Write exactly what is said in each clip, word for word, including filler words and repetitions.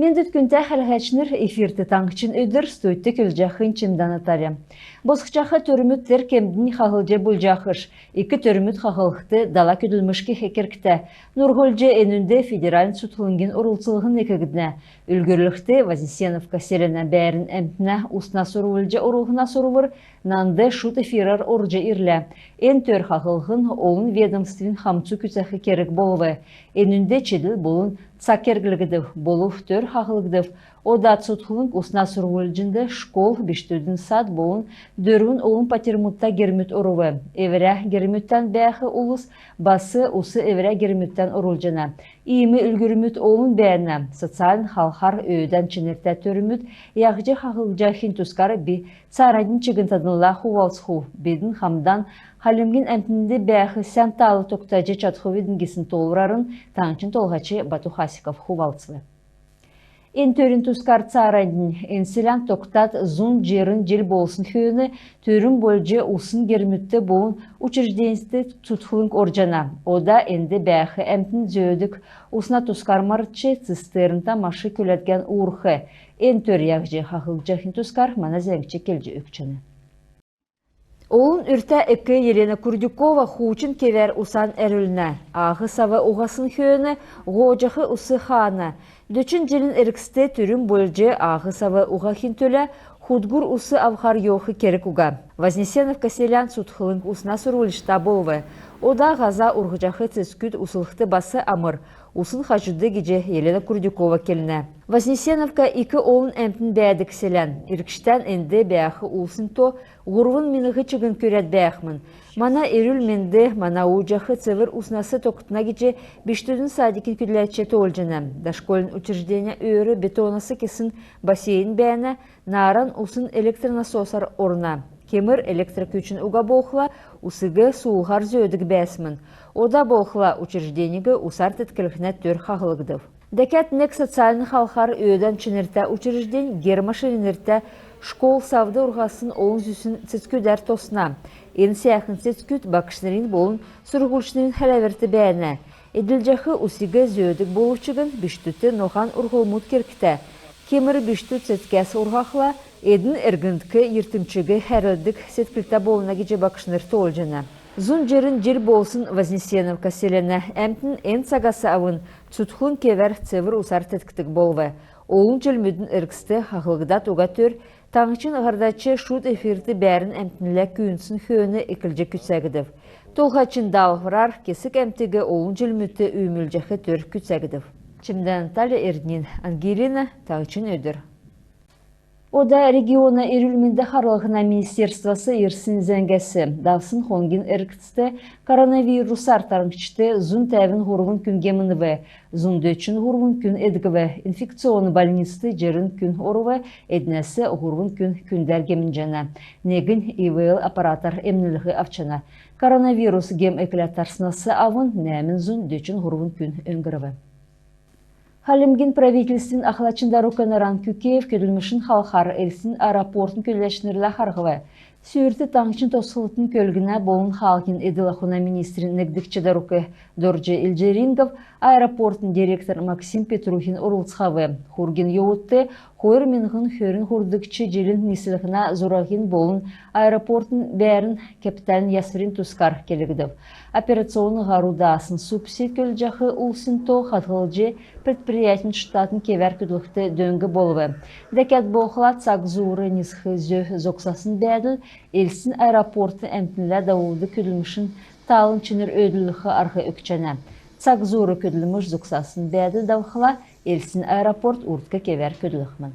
Мендвт, күндтә хәләһәчнр! Эфирт «Таңһчин өдр», студьд көдлҗәхнь Чимдән Наталья. Босхҗах төрмүд тер кемднь хаһлҗ болҗахш. Ик төрмүд хаһлхд дала көдлмш кех кергтә. Нурһлҗ энүнд федеральн цутхлңгин орлцлһн некгднә. Үлгүрлхд, Вознесеновка селәнә бәәрн әмтнә усна сурвлҗ орулһна сурвр нанд шуд эфирәр орҗ ирлә. Эн төр хаһлһн олн ведомствин хамцу күцәх керг болв. Энүнд чидл болн цаг керглгдв. Болв төр хаһлгдв. Ода цутхлң усна сурвлҗнд школ, бичкдүдин сад болн дөрвн олн патьрмудта гермүд орв. Эврә гермүдтән бәәх улс бас ус эврә гермүдтән орулҗана. Иим үлгүрмүд олн бәәнә. Социальн халхар өөдән чинртә төрмүд яһҗ хаһлгдҗахин тускар би цааранднь чигн таднла хувалцхв. Бидн хамдан хальмгин әмтнд бәәх сән таал тогтаҗ чадхвидн гисн тоолврарн таңһчин Толһач Бату Хасиков хувалцв. Эн төрин тускар цааранднь. Эн селән тогтад зун җирн җил болсн хөөн түрүн болҗ усн гермүдт болн учрежденьст цутхлң орҗана. Ода энд бәәх әмтн зөөдг усна тускар мартҗ, цистернта машин күләдгән уурх. Эн төр яһҗ хаһлгдҗахин тускар мана зәңгч келҗ өгчәнә. Олн үртә эк Елена Курдюкова хуучн кевәр усан әрвлнә. Ааһ-сав уһасн хөөн һооҗах ус хаана. Дөчн җилин эргцд түрүн болҗ ааһ-сав уһахин төлә худгур ус авхар йовх керг уга. Вознесеновка селән цутхлң усна сурвлҗта болв. Ода һаза урһҗах цецгүд услхд бас амр, усн хаҗуд гиҗ Елена Курдюкова келнә. Вознесеновка ик олн әмтн бәәдг селән. Иргчдән энд бәәх улсин то һурвн миңһ чигн күрәд бәәхмн. Мана эрүл-менд мана ууҗах цевр уснас тогтна гиҗ бичкдүдин садикин көдләч тоолҗана. Дошкольн учрежденин өөр бетонас кесн бассейн бәәнә, нааран усн электронасосар орна. Кемр электр күчн уга болхла, усиг суулһар зөөдг бәәсмн. Ода болхла, учреждениг усар тетклһнә төр хаһлгдв. Дәкәд нег социальн халхар өөдән чинртә учреждень, гермашинртә школ, савд урһасн олн зүсн цецгүдәр тосна. Эн сәәхн цецгүд багшнрин болн сурһульчнрин хәләврт бәәнә. Эдлҗәх усиг зөөдг болв чигн, бичкдүдт ноһан урһмлмуд кергтә. Кемр бичкдүд цецгәс урһхла, эдн эргндк йиртмҗиг хәрлдг седклтә болна гиҗ багшнр тоолҗана. Зун җирн җил болсн Вознесеновка селәнә әмтн эн цагас авн цутхлң кевәр цевр усар теткдг болв. Олн җилмүдин эргцд хаһлгдад уга төр таңһчин һардач шуд эфирт бәәрн әмтнлә күүндсн хөөн эклҗ күцәгдв. Толһачин даалһврар кесг әмтиг олн җилмүдт үүмүлҗәх төр күцәгдв. Чимдән Наталья, Эрднин Ангелина, «Таңһчин өдр». Ода региона эрүл-менд харлһна министерствас ирсн зәңгәс. Давсн хонгин эргцд коронавирусар тарңчд зун тәвн һурвн күн гемнв, зун дөчн һурвн күн эдгв. Инфекционн больницд җирн күн орв, эднәс һурвн күн күндәр гемнҗәнә, негнь ИВЛ аппаратар эмнлһ авчана. Коронавирус гем экләд тарснас авн нәәмн зун дөчн һурвн күн өңгрв. Хальмгин правительствин ахлачин дарук Наран Күкеев көдлмшин халхар Элстин аэропортын көдләчнрлә харһв. Сүүрт таңһчин тосхлтын, көлгнә болн хаалһин эдл-ахун министрин негдгч дарук Дорҗ Эльҗирингов, аэропортын директор Максим Петрухин орлцхав. Хургин йовудт хойр миңһн хөрн һурвдгч җилин нислһнә зураһин болн аэропортын бәәрн капитальн ясврин тускар келгдв. Операционн һару даасн субсидь көдлҗәх улсин то хадһлҗ, предприятин штатн кевәр көдлхд дөң болв. Дәкәд болхла, цаг зуур нисх зөв зогсасн бәәдл Элстин аэропортд әмтнлә давулдг көдлмшин талын чинр өөдлүлх арһ өгчәнә. Цаг зуур көдлмш зогсасн бәәдл давхла, Элстин аэропорт урдк кевәр көдлхмн.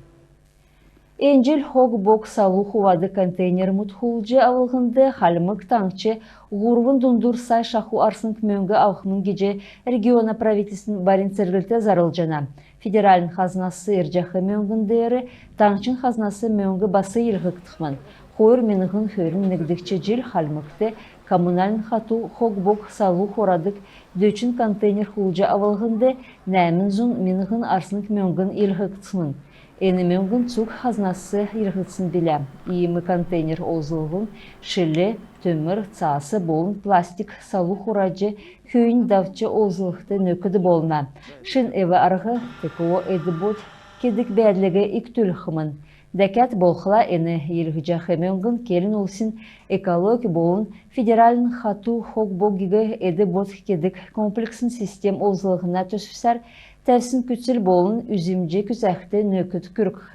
Эн җил хог-бог салу хувадг контейнермүд хулдҗ авлһнд Хальмг Таңһч һурвн дундур сай шаху арслң мөңг авхмн гиҗ региона правительствин барин церглт зарлҗана. Федеральн хазнас ирҗәх мөңгн деер таңһчин хазнас мөңг бас йилһгдхмн. Хойр миңһн хөрн негдгч җил Хальмгт коммунальн хату хог-бог салу хурадг дөчн контейнер хулдҗ авлһнд нәәмн зун миңһн арслң мөңгн йилһгдсмн. Эн мөңгн цуг хазнас йилһгдсн билә. Иим контейнер олзллһн шил, төмр, цаас болн пластик салу хураҗ, хөөннь давҗ олзлхд нөкд болна. Шин эв-арһ, ТКО эд-бод кедг бәәдлиг икдүлхмн. Дәкәд болхла эн йилһҗәх мөңгн келн улсин экологь болн федеральн хату хог-богиг эд-бод кедг комплексн систем олзллһна төсвсәр тәвсн күцл болн үзмҗ күцәхд нөкд күргх.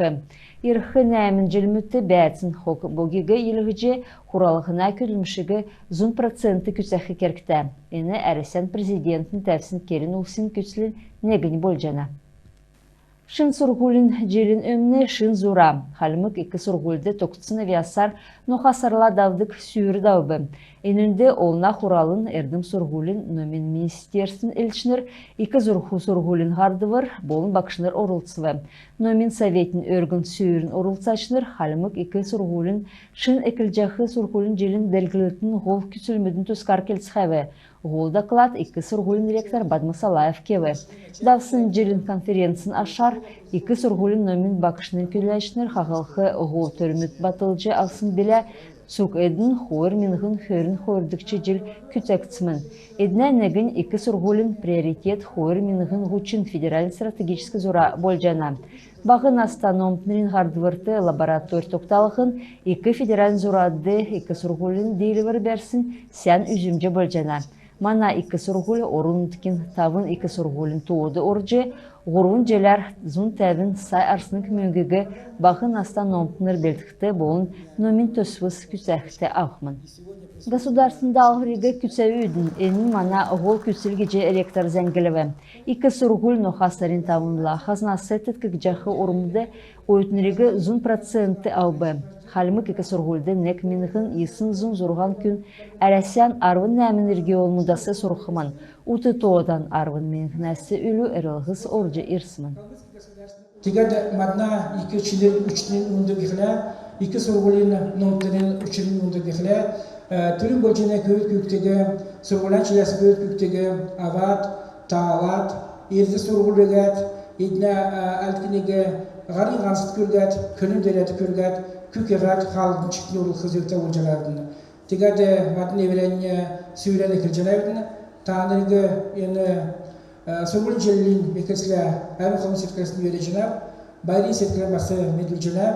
Ирх нәәмн җилмүдт бәәсн хог-богиг йилһҗ хуралһна көдлмшиг зун процент күцәх кергтә. Эн Әрәсән Президентин тәвсн келн улсин күцлин негнь болҗана. Шин сурһулин җилин өмн шин зура. Хальмг ик сурһульд тогтсн авъясар ноха сарла давдг сүүр давв. Энүнд Олна Хуралын, эрдм-сурһулин, номин министерствин элчнр, ик зурһу сурһулин һардвр болн багшнр орлцв. Номин советин өргн сүүрин орлцачнр Хальмг ик сурһулин шин эклҗәх сурһулин җилин делгрлтин һол күцлмүдин тускар келцхәв. Һол доклад ик сурһулин ректор Бадма Салаев кев. Давсн җилин конференцин ашар ик сурһулин номин багшнрин көдләчнр хаһлх һол төрмүд батлҗ авсн билә. Цуг эдн хойр миңһн хөрн хойрдгч җил күцәгдсмн. Эднә негнь ик сурһулин «Приоритет хойр миңһн һучн» федеральн стратегическ зура болҗана. Баһ наста номтнрин һардврт лаборатори тогталһн ик федеральн зурад ик сурһулин диилвр бәрсн сән үзмҗ болҗана. Мана ик сурһуль орн-нутгин тавн ик сурһулин тоод орҗ, һурвн җиләр зун тәвн сай арслң мөңгиг баһ наста номтнр белдхд болн номин төсвс күцәхд авхмн. Государственн даалһвриг күцәвидн, эннь мана һол күцл гиҗ ректор зәңглв. Ик сурһуль ноха сарин тавнла хазнас теткгдҗәх ормд оютнриг зун процент авв. Хальмг ик сурһульд нег миңһн йисн зун зурһан күн Әрәсән арвн нәәмн регионмудас сурхмн. Ут тоодан арвн миңһнәс үлү эрлһс орҗ ирсмн. Тегәд мадна ик чилин учрин ундг гихлә, ик сурһулин номтнрин учрин ундг гихлә, э, түрүн болҗана көвүд күүкдиг, сурһулян чиләс көвүд күүкдиг авад, таалад, эрдм сурһуль өгәд, эднә, э, альдкниг һарин һанцд күргәд, көлүн деерәд күргәд, кү кеһәд, хаалһдын чиктән орулх зөвтә болҗанавидн. Тегәд мадн эврәннь сүүрән эклҗәнәвидн. Таанриг эн, э, сурһулин җилин эклцлә Әрәсән Хальмг Седкләсн йөрәҗәнәв, байрин седклән бас медүлҗәнәв.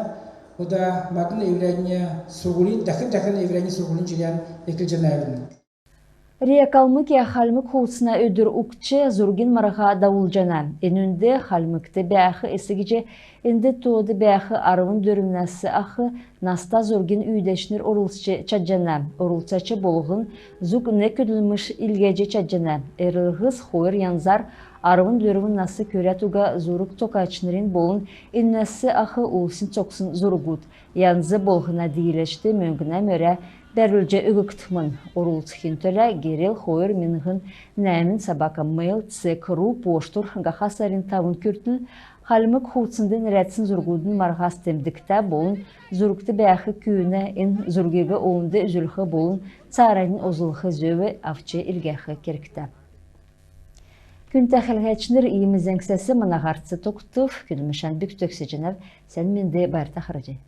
Ода мадн эврәннь сурһулин, дәкн-дәкн эврәннь сурһулин җилән эклҗәнәвидн. РИА «Калмыкия» хальмг хувцна өдр угтҗ зургин марһа давулҗана. Энүнд Хальмгт бәәх эс гиҗ энд тоод бәәх арвн дөрвнәс ах наста зургин үүдәчнр орлцҗ чадҗана. Орлцач болһн зуг нег көдлмш илгәҗ чадҗана. Эрлһс хойр янзар: арвн дөрвн нас күрәд уга зург токачнрин болн энүнәс ах улсин цогцин зургуд. Янз болһна дииләчд мөңгнә мөрә бәрүлҗ өггдхмн. Орлцхин төлә герл хойр миңһн нәәмн собака mail цег ру поштур һаха сарин тавн күртл хальмг хувцнд нерәдсн зургудын марһас темдгтә болн зургт бәәх күүнә эн зургиг олнд үзүлх болн цааранднь олзлх зөв авч илгәх кергтә. Күндтә хәләһәчнр, иим зәңгсәс мана һарц тогтв. Көдлмшән бүк төгсәҗәнәв. Сән менд, байрта харһий.